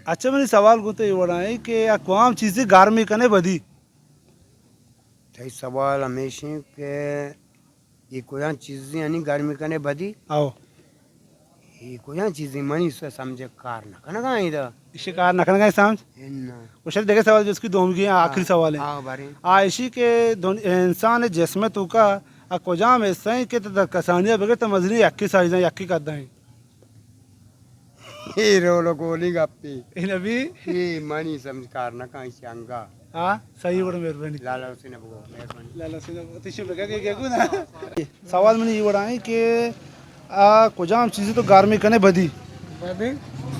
اچھا، منی سوال گوں تو اے وڑا ایں کہ آ کوام چیزے گرمی کنے بدی؟ تئی سوال ہمیش ایں کہ اے کجام چیزے یعنی گرمی کنے بدی؟ او۔ اے کجام چیزے منی س-، سمجھ کار نہ کنگا ایں دا۔ ایشی کار نہ کنگا ایں سمجھ؟ انا۔ گوشے دگہ سوال جست کہ دومی آخری سوال ایں۔ آ، باریں۔ آ ایشی کہ دن-، انسان جسم توکا آ کجام حصہ ایں کہ تو در کسانیا بگر تو مزنی یکی سائز ایں، یکی قد ایں؟ اے رول گولی گپی۔ اے نبی؟ اے منی سمجھ کار نہ کاں، ایشی انگا۔ ہاں، صحیح وڑ، مہربانی۔ لالا حسین ابو، مہربانی۔ لالا حسین ابو، تشریف بگا کہ گو نا۔ سوال منی اے وڑا ایں کہ آ کجام چیزے تو گرمی کنے بدی؟ بدی؟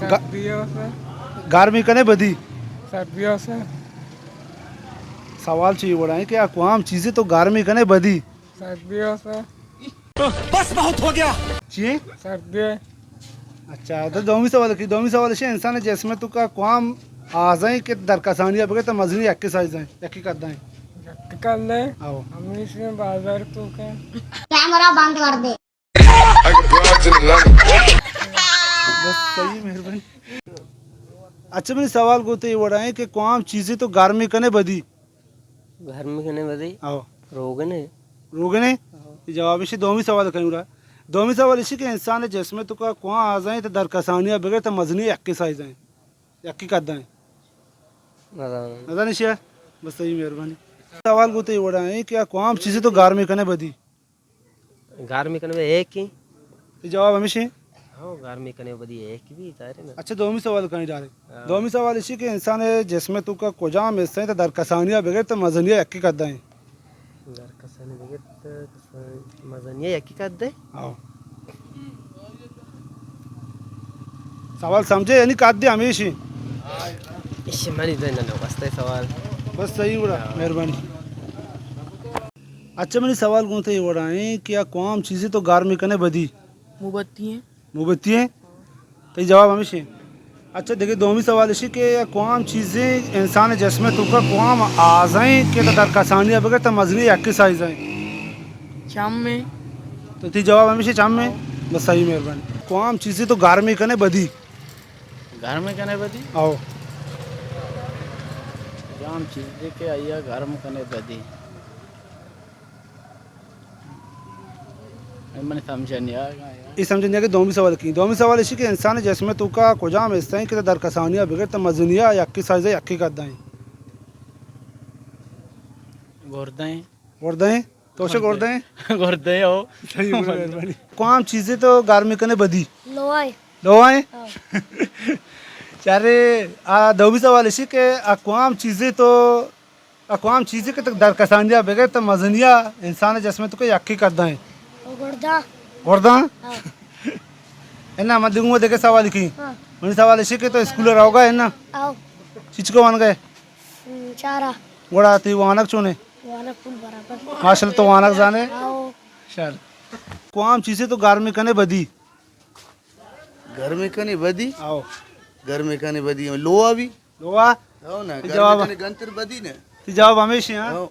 گا-، سردی ہو سر۔ گرمی کنے بدی؟ سردی ہو سر۔ سوال چی اے وڑا ایں کہ آ کوام چیزے تو گرمی کنے بدی؟ سردی ہو سر۔ بس بہت ہو گیا۔ چی؟ سردی۔ اچھا، تو دومی سوال کی، دومی سوال ایشی انسان جسم توکا کوام اعضا ایں کہ در کسانیا بگر تو مزنی یکی سائز ایں، یکی قد ایں؟ یکی قد ایں؟ او۔ ہمیش ایں بازار توکا۔ کیمرہ بند کر دے۔ بس صحیح، مہربانی۔ اچھا، منی سوال گوں تو اے وڑا ایں کہ کوام چیزے تو گرمی کنے بدی؟ گرمی کنے بدی؟ او۔ روگنے۔ روگنے؟ او۔ اے جواب ایشی، دومی سوال کئیں گڑا۔ دومی سوال ایشی کہ انسان جسم توکا کوام اعضا ایں تو در کسانیا بگر تو مزنی یکی سائز ایں، یکی قد ایں؟ نزاناں۔ نزانے ایشی؟ بس صحیح، مہربانی۔ سوال گوں تو اے وڑا ایں کہ آ کوام چیزے تو گرمی کنے بدی؟ گرمی کنے بدی ایک ایں۔ اے جواب ہمیش ایں؟ ہاں، گرمی کنے بدی ایک بی، ظاہر ایں نا۔ اچھا، دومی سوال کئیں ڈائریکٹ۔ ہاں۔ دومی سوال ایشی کہ انسان جسم توکا کجام حصہ ایں تو در کسانیا بگر تو مزنیا یکی قد ایں؟ در کسانیا بگر تو کسان-، مزنیا یکی قد ایں؟ ہاں۔ سوال سمجھے، یعنی قد ہمیش ایں؟ ایشی منی ذہن نہ واسطہ سوال۔ بس صحیح گڑا، ہاں۔ مہربانی۔ اچھا، منی سوال گوں تو اے وڑا ایں کہ آ کوام چیزے تو گرمی کنے بدی؟ موم بتی ایں۔ موم بتی ایں؟ تئی جواب ہمیش ایں۔ اچھا، دگہ دومی سوال ایشی کہ آ کوام چیزے انسان جسم توکا کوام اعضا ایں کہ تو در کسانیا بگر تو مزنی یکی سائز ایں؟ چم ایں۔ تو تئی جواب ہمیش ایں چم ایں؟ بس صحیح، مہربانی۔ کوام چیزے تو گرمی کنے بدی؟ گرمی کنے بدی؟ او۔ کوام چیزے کہ آئی ءَ گرم کنے بدی۔ اے منی سمجھ ءَ نیا۔ اے سمجھ ءَ نیا کہ دومی سوال کی؟ دومی سوال ایشی کہ انسان جسم توکا کجام حصہ ایں کہ در کسانیا بگر تو مزنیا یکی سائز ایں، یکی قد ایں؟ گردہ ایں۔ گردہ ایں؟ تو چے گردہ ایں؟ گردہ ایں، او۔ صحیح، بڑا مہربانی۔ کوام چیزے تو گرمی کنے بدی؟ لوہ ایں۔ لوہ ایں؟ ہاں۔ چارے، آ، دومی سوال ایشی کہ آ کوام چیزے تو آ کوام چیزے کہ تو در کسانیا بگر تو مزنیا انسان جسم توکا یکی قد ایں؟ او گردہ۔ گردہ؟ ہاں۔ انا من دگہ دگہ سوال کی؟ ہاں۔ منی سوال ایشی کہ تو اسکول روگا انا؟ آؤ۔ چیچکو وانگے؟ ہم، چارا۔ گڑا تئی وانگ چونے؟ وانگ پول برابر۔ ماشاءاللہ، تو وانگ زانے؟ آؤ۔ شر۔ کوام چیزے تو گرمی کنے بدی؟ گرمی کنے بدی؟ آؤ۔ گرمی کنے بدی، لوہا بی؟ لوہا؟ ہو نا، تئی گرمی جواب کنے گنتر بدی نا۔ تئی جواب ہمیش ایں، ہاں؟ ہو۔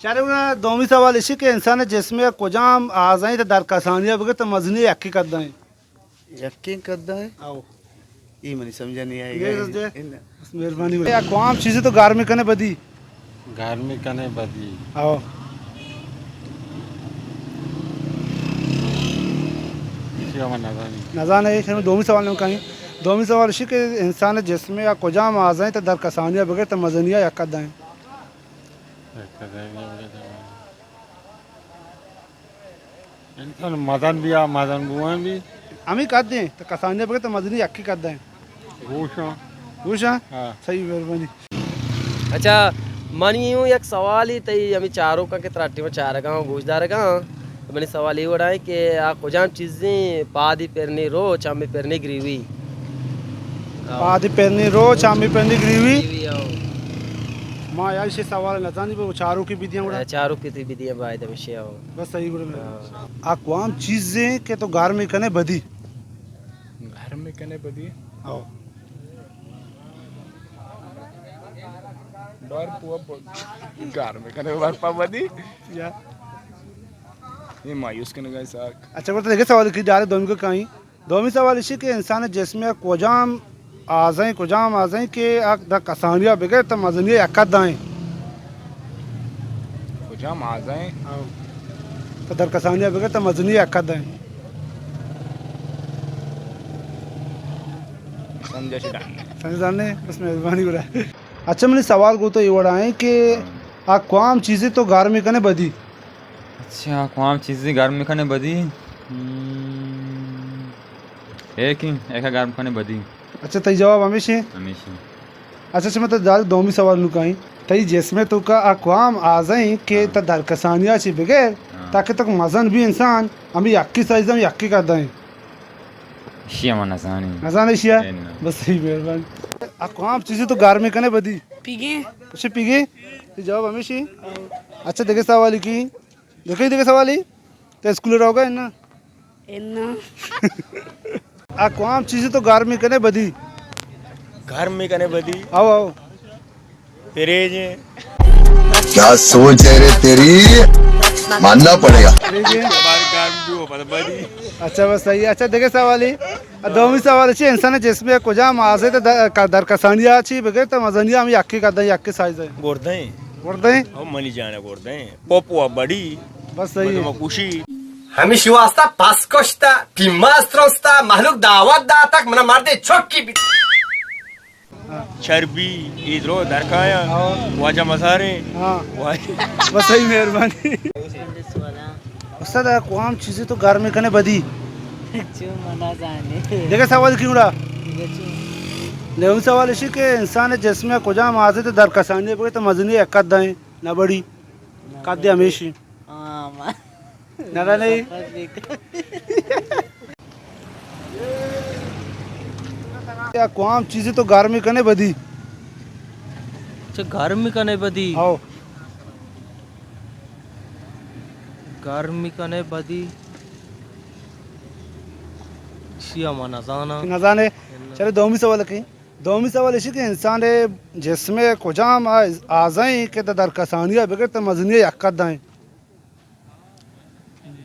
چارے گڑا دومی سوال ایشی کہ انسان جسم ءِ کجام اعضا ایں تو در کسانیا بگر تو مزنی یکی قد ایں؟ یکی قد ایں؟ آؤ۔ اے منی سمجھ ءَ نیا آئی۔ بس مہربانی۔ آ کوام چیزے تو گرمی کنے بدی؟ گرمی کنے بدی۔ ہو۔ ایشی ءَ من نزانی۔ نزانے، ایشی ءَ من دومی سوال نہ کائیں۔ دومی سوال ایشی کہ انسان جسم ءِ کجام اعضا ایں تو در کسانیا بگر تو مزنیا یک قد ایں؟ یک قد ایں۔ انسان مزن بی، آ مزن بوان بی۔ ہمے قد ایں، تو کسانیا بگر تو مزنی یکی قد ایں۔ گوشاں۔ گوشاں؟ ہاں۔ صحیح، مہربانی۔ اچھا، منی اوں یک سوالے تئی ہمے چاروکاں کہ ترا ٹیم چارگا اوں، گوشدارگا اوں۔ منی سوال اے وڑا ایں کہ آ کجام چیزے ایں پادی پرنی رو، چمی پرنی گریوی؟ پادی پرنی رو، چمی پرنی گریوی؟ گریوی، ہاں۔ ما یار ایشی سوال نزانی، بہ چاروکی بدیاں گڑا۔ اے، چاروکی تئی بدیاں باید ہمیشی، ہاں۔ بس صحیح گڑا۔ ہاں۔ آ کوام چیزے ایں کہ تو گرمی کنے بدی؟ گرمی کنے بدی؟ ہاں۔ برف و ب-، گرمی کنے برف بدی؟ یا۔ اے مایوس کنگا ساک۔ اچھا، گڑا تو دگہ سوال کی، ڈائریکٹ دومی کو کائیں۔ دومی سوال ایشی کہ انسان جسم ء کجام اعضائیں، کجام اعضائیں کہ آ در کسانی ء بگر تہ مزنی ء یک قد ء ایں؟ کجام اعضائیں؟ ہاں۔ تہ در کسانی ء بگر تہ مزنی ء یک قد ء ایں۔ سمجھا شدہ۔ سمجھا نے؟ بس مہربانی گڑا۔ اچھا، منی سوال گوں تو اے وڑا ایں کہ آ کوام چیزے تو گرم کنے بدی؟ اچھا، کوام چیزے گرم کنے بدی؟ ہم، ایک ہی، ایک گرم کنے بدی۔ اچھا، تئی جواب ہمیش ایں؟ ہمیش ایں۔ اچھا، اچھا، من تو ڈائریکٹ دومی سوال نو کائیں۔ تئی جسم ء توکا آ کوام اعضا ایں کہ ہاں۔ تہ در کسانی ء چہ بگر ہاں۔ تاکہ تک مزن بھی انسان، ہمیں یکی سائز ء، ہمیں یکی قد ء ایں۔ ایشی ء من نزانیں۔ نزانے ایشی ء؟ اے نہ۔ بس صحیح، مہربانی۔ آ کوام چیزے تو گرم کنے بدی؟ پیگیں۔ اچھا، پیگیں؟ تئی جواب ہمیش ایں؟ اچھا، دگہ سوالی کی؟ دگہ، دگہ سوالی؟ تو اسکول روگا ہے نا؟ اے نا۔ آ کوام چیزے تو گرم کنے بدی؟ گرم کنے بدی؟ آؤ، آؤ۔ فریج ایں۔ کیا سوچ ہے رے تیری؟ ماننا پڑے گا۔ فریج ایں۔ اچھا، بس صحیح۔ اچھا، دگہ سوال ایں۔ دومی سوال ایں، انسان جسم ء کجام اعضا ء تہ در، در کسانی ء چہ بگر تہ مزنی ء ہمیں یکی قد ء، یکی سائز ء ایں؟ گردہ ایں۔ گردہ ایں؟ او منی جان ء گردہ ایں۔ پوپو ء بڑی۔ بس صحیح۔ مردم ء کشی۔ ہمیشی واسطہ پس کشتا، پیماز ترستا، مہلوک دعوت داتک، منا مردے چکی بیت۔ چربی، اے درو درکایاں، ہاں۔ واجہ مزاریں۔ ہاں۔ واجہ۔ بس صحیح، مہربانی۔ استاد، آ کوام چیزے تو گرم کنے بدی؟ چو منا زانے۔ دگہ سوال کی گڑا؟ دگہ چو؟ نویں سوال ایشی کہ انسان جسم ء کجام اعضا ء تہ در کسانی ء بگر تہ مزنی ء یک قد ء ایں، نہ بڑی؟ نہ قد بڑی۔ ہمیش ایں۔ ہاں، ما-، نہ، نہ، نہیں۔ یا کوام چیزے تو گرم کنے بدی؟ چہ گرم کنے بدی؟ ہاؤ۔ گرم کنے بدی؟ ایشی ء ما نزاناں۔ نزانے؟ نہ۔ چلے دومی سوال کیں۔ دومی سوال ایشی کہ انسان ء جسم ء کجام اعضا ایں کہ در کسانی ء بگر تہ مزنی ء یک قد ء ایں؟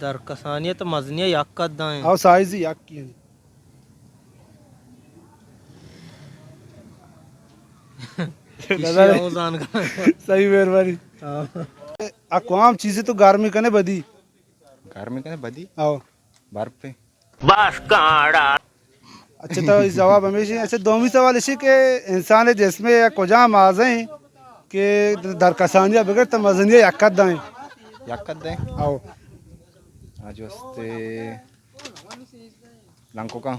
در کسانی ء تہ مزنی ء یک قد ء ایں۔ او سائز یک ایں۔ ایشی ء او زان کن۔ صحیح، مہربانی۔ ہاں۔ آ کوام چیزے تو گرم کنے بدی؟ گرم کنے بدی؟ او۔ برف۔ بس کاڑا۔ اچھا، تو جواب ہمیش ایں۔ اچھا، دومی سوال ایشی کہ انسان جسم ء یا کجام اعضا ایں کہ در کسانی ء بگر تہ مزنی ء یک قد ء ایں؟ یک قد ء ایں؟ او۔ آج واسطے لنکو کاں۔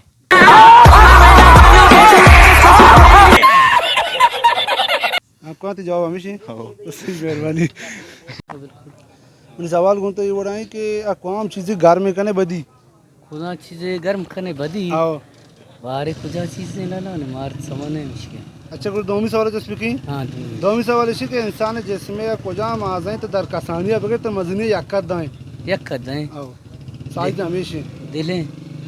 آپ کو آتی جواب ہمیش ایں؟ ہو۔ صحیح، مہربانی۔ منی سوال گوں تو اے وڑا ایں کہ آ کوام چیزے گرم کنے بدی؟ کجام چیزے گرم کنے بدی؟ آؤ۔ بارے کجام چیزے نہ، نہ، نہ، مار سمجھ نہیں مشکل۔ اچھا، گڑا دومی سوال جست بکیں؟ ہاں، دومی۔ دومی سوال ایشی کہ انسان جسم ء کجام اعضا ایں تہ در کسانی ء بگر تہ مزنی یک قد ء ایں؟ یک قد ء ایں۔ آؤ۔ سائز ہمیش ایں۔ دل ایں۔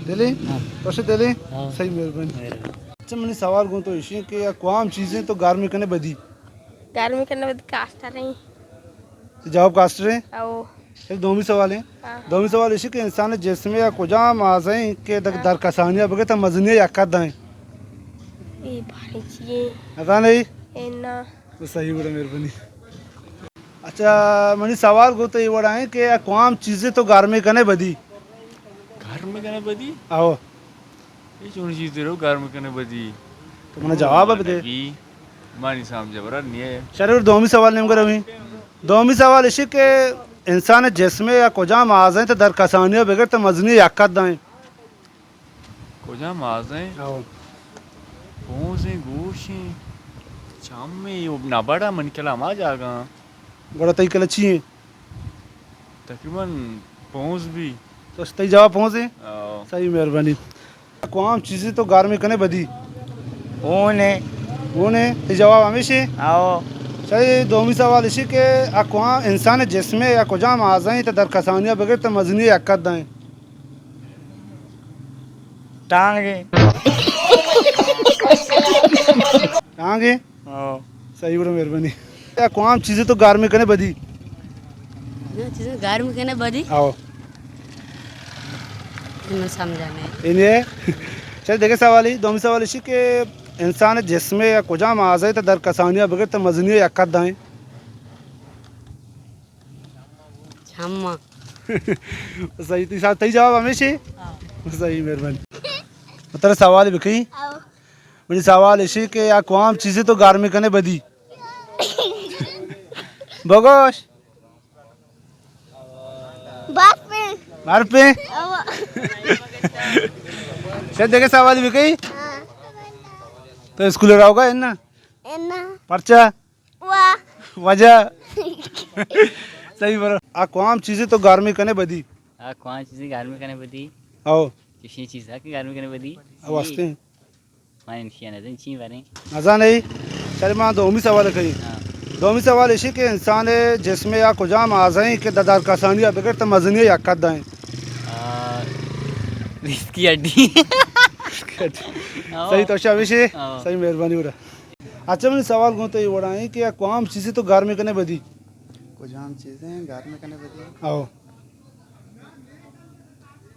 دل ایں؟ ہاں۔ تو دل ایں؟ ہاں۔ صحیح، مہربانی۔ مہربانی۔ اچھا، منی سوال گوں تو ایشی کہ آ کوام چیزے تو گرم کنے بدی؟ گرم کنے بدی کاسٹر ایں۔ تو جواب کاسٹر ایں؟ او۔ ایک دومی سوال ایں۔ ہاں۔ دومی سوال ایشی کہ انسان جسم ء کجام اعضا ایں کہ در، ہاں۔ در کسانی ء بگر تہ مزنی ء یک قد ء ایں؟ اے بارے چی ایں؟ نزانے؟ اے نہ۔ تو صحیح، گڑا مہربانی۔ اچھا، منی سوال گوں تو اے وڑا ایں کہ آ کوام چیزے تو گرم کنے بدی؟ گرم کنے بدی؟ آؤ۔ اے چون چیزے رو گرم کنے بدی؟ تو منا جواب بدے۔ نبی، مانی سمجھ برا نہیں ہے۔ شرور، دومی سوال نیمگا رویں۔ دومی سوال ایشی کہ انسان جسم ء یا کجام اعضا ایں تہ در کسانی ء بگر تہ مزنی ء یک قد ء ایں؟ کجام اعضا ایں؟ آؤ۔ پونز ایں، گوش ایں، چم ایں، او نہ بڑا منی کلا ہما جاگہ آں۔ گڑا تئی کلا چی ایں؟ تقریباً پونز بی۔ تو تئی جواب پونز ایں؟ آؤ۔ صحیح، مہربانی۔ کوام چیزے تو گرم کنے بدی؟ اون ایں۔ اون ایں؟ تئی جواب ہمیش ایں؟ آؤ۔ صحیح، دومی سوال ایشی کہ آ کوام انسان جسم ء یا کجام اعضا ایں تہ در کسانی ء بگر تہ مزنی ء یک قد ء ایں؟ ٹانگ ایں۔ ٹانگ ایں؟ ہاں۔ صحیح، گڑا مہربانی۔ یا کوام چیزے تو گرم کنے بدی؟ چیزے گرم کنے بدی؟ ہاں۔ من سمجھا نہیں۔ انہیں۔ چل، دیگہ سوال ای، دومی سوال ایشی کہ انسان جسم یا کجام اعضائی تا در کسانیا بگر تا مزنی یک قد دائیں؟ چما۔ صحیح، تی سا-، تی جواب ہمیشی؟ ہاں۔ صحیح، مہربانی۔ ترا سوال بکئی؟ آؤ۔ منی سوال ایشی کہ آ کوام چیزی تو گرمی کنے بدی؟ بگوش۔ برف پہ۔ برف پہ؟ آؤ۔ شاید دیگہ سوال بکئی؟ ہاں۔ تو اسکول راوگا ہے نا؟ ہے نا۔ پرچا؟ واہ۔ وجہ؟ صحیح برو۔ آ کوام چیزی تو گرمی کنے بدی؟ آ کوام چیزی گرمی کنے بدی؟ او۔ چشیں چیز ہے کہ گرمی کنے بدی؟ او ہستے۔ من انشیا نزن چی بریں۔ نزان ای؟ چل، ما دومی سوال کئی۔ ہاں۔ دومی سوال ایشی کہ انسان جسم یا کجام اعضائی کہ در کسانیا بگر تا مزنی یک قد دائیں؟ آ، ریس کی ہڈی۔ ہاں۔ صحیح، تو شاباشی۔ ہاں۔ صحیح، مہربانی برا۔ اچھا، منی سوال گوں تو اے وڑا ایں کہ آ کوام چیزی تو گرمی کنے بدی؟ کجام چیزیں گرمی کنے بدی؟ او۔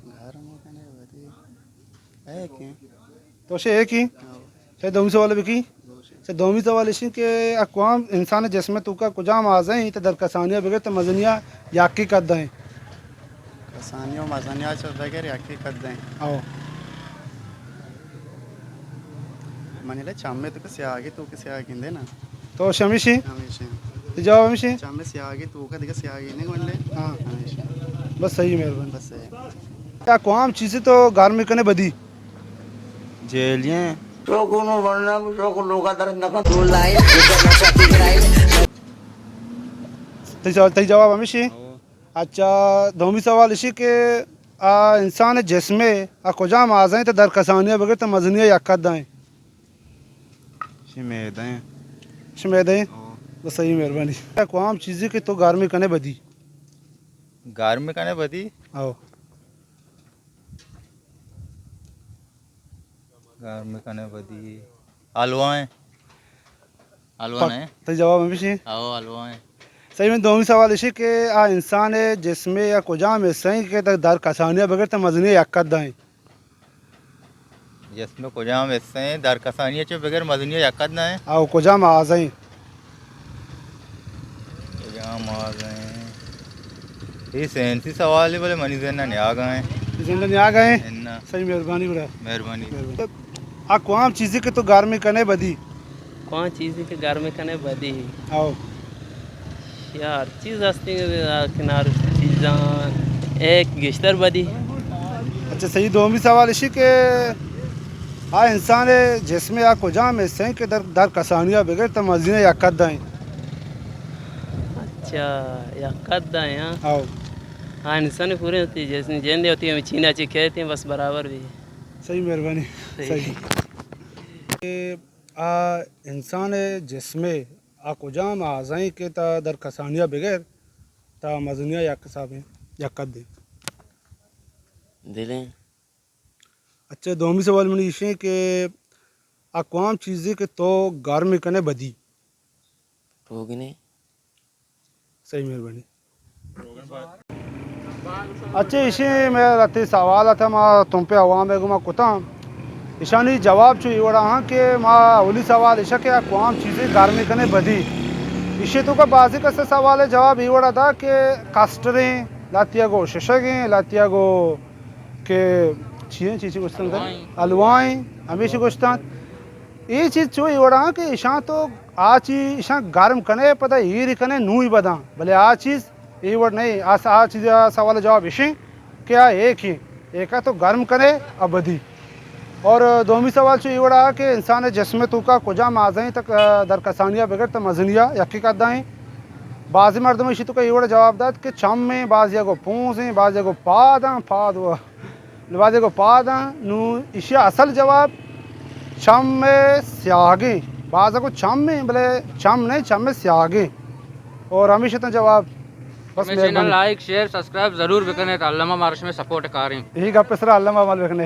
گرمی کنے بدی۔ اے کہ؟ تو شے اے کہ؟ او۔ شے دومی سوال بکی؟ شے دومی سوال ایشی کہ آ کوام انسان جسم توکا کجام اعضائی تا در کسانیا بگر تا مزنیا یکی قد دائیں؟ کسانی و مزنیا چہ بگر یکی قد دیں۔ او۔ منی لے چمے تو کہ سیاگی تو کہ سیاگی دے نا۔ تو شمیشی؟ ہمیشی۔ تو جواب ہمیشی؟ چمے سیاگی تو کہ دیگه سیاگی نہیں گونڈے۔ ہاں۔ ہمیشی۔ بس صحیح، مہربانی۔ بس صحیح۔ آ کوام چیزی تو گرمی کنے بدی؟ جیلیں۔ تو کونو ورنہ تو کو لوگا درد نہ کن۔ تو لائن، تو نشہ کی لائن۔ تی سوال، تی جواب ہمیشی؟ او۔ اچھا، دومی سوال ایشی کہ آ انسان جسمے آ کجام اعضائی تا در کسانیا بگر تا مزنیا یک قد دائیں؟ شی میدہ ایں۔ شی میدہ ایں؟ او۔ بس صحیح، مہربانی۔ آ کوام چیزی کہ تو گرمی کنے بدی؟ گرمی کنے بدی؟ او۔ گرمی کنے بدی۔ حلوہ ایں۔ حلوہ پک-، نہیں؟ تو جواب ہمیشی؟ او، حلوہ ایں۔ صحیح، من دومی سوال ایشی کہ آ انسان جسمے یا کجام حصہ ایں کہ در کسانیا بگر تا مزنی یک قد دائیں؟ جسم کجام حصہ ایں در کسانیا چہ بگر مزنی یک قد دائیں؟ او کجام اعضائی؟ کجام اعضائی؟ اے سائنسی سوال ہے، بلے منی ذہن ءَ نیاگا ایں۔ ذہن ءَ نیاگا ایں؟ اناں۔ صحیح، مہربانی گڑا۔ مہربانی۔ مہربانی۔ آ کوام چیزی کہ تو گرمی کنے بدی؟ کوام چیزی کہ گرمی کنے بدی؟ او۔ یار، چیز ہستی کہ کنار چیزاں ایک گیشتر بدی۔ اچھا، صحیح۔ دومی سوال ایشی کہ آ انسان جسم یا کجام حصہ ایں کہ در، در کسانیا بگر تا مزنی یک قد دائیں؟ اچھا، یک قد دائیں، ہاں؟ او۔ ہاں، انسان پورے ہوتی، جیسے جندے ہوتی، ہمیں چینا چی کہتے ہیں، بس برابر بھی۔ صحیح، مہربانی۔ صحیح۔ صحیح۔ کہ آ انسان جسم آ کجام اعضائی کہ تا در کسانیا بگر تا مزنیا یک حساب ایں، یک قد ایں؟ دلیں۔ اچھا، دومی سوال منی ایشیں کہ آ کوام چیزے کہ تو گرمی کنے بدی؟ روگنے۔ صحیح، مہربانی۔ اچھا، ایشیں مئے لہتے سوال ات، ما تمپے عوام ءَ گوما کتاں۔ ایشانی جواب چو اے وڑا ہاں کہ ما اولی سوال ایشا کہ آ کوام چیزے گرمی کنے بدی۔ ایشی توکا بازیں کسے سوال ءِ جواب اے وڑا دا کہ کسٹریں، لہتیا گو ششگیں، لہتیا گو کہ چی ایں، چی چی گوشتن؟ حلوائیں۔ حلوائیں، ہمیشی گوشتن۔ اے چیز چو اے وڑا کہ ایشاں تو آ چی ایشاں گرم کنے، پدا ایر کنے، نوئی بداں۔ بلے آ چیز اے وڑ نہیں۔ آ س-، آ چیز، آ سوال جواب ایشیں کہ آ ایک ایں، ایکا تو گرم کنے، آ بدی۔ اور دومی سوال چو اے وڑا کہ انسان جسم توکا کجام اعضائی تک، آ، در کسانیا بگر تا مزنیا یکی قد ایں۔ بعضی مردم ایشی توکا اے وڑا جواب دات کہ چم ایں، بعضیا گو پونز ایں، بعضیا گو پاد ایں، پاد و نو بازے گو پاد ایں، نو ایشی اصل جواب چم سیاگیں۔ بازا گو چم ایں، بلے چم نہیں، چم سیاگیں۔ اور ہمیشی تاں جواب۔ بس ہمیں چینل مہربانی۔ لائک، شیئر، سبسکرائب ضرور بکنے، تو الما مارا شمے سپورٹ کاریں۔ یہی گپ سرا الما عمل بکنے۔